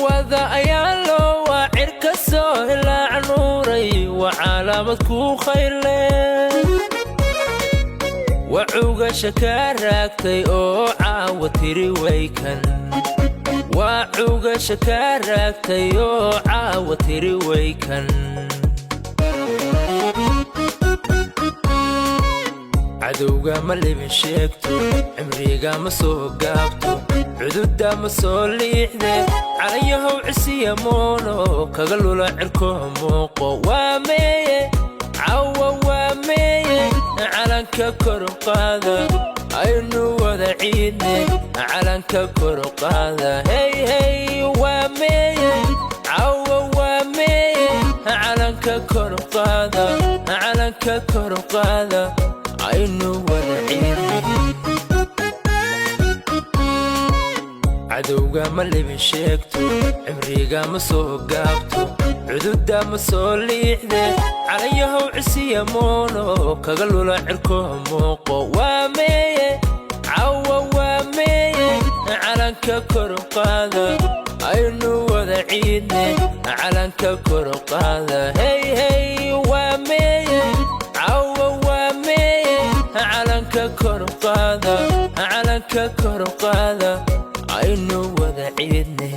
Cawada ayaalo waa cirka soo ilaa nuuray, waa calaamad ku khayle, waa cugasha kaa raagtay oo caawa tiri waykan, waa cugasha kaa raagtay oo caawa tiri waykan. Cadowga ma libin sheegto, cimriga ma soo gaabto, cududa ma soo liixde. Calayahow cisiya moono kaga lula cirko muuqo. Waa meeye cawa, waa meeye? Calanka kor qaada, aynu wada ciidne. Calanka kor qaada, hey hey. Waa meeye cawa, waa meeye? Calanka kor qaada, calanka kor qaada, aynu wada ciidne. Cadowga ma libin sheegto, cimriga ma soo gaabto, cududa ma soo liixde. Calayahow cisiya moono kaga lula cirko muuqo. Waa meeye cawa, waa meeye? Calanka kor qaada, aynu wada ciidne. Calanka kor qaada, hey hey. Waa meeye cawa, waa meeye? Calanka kor qaada, calanka kor qaada, aynu wada ciidne.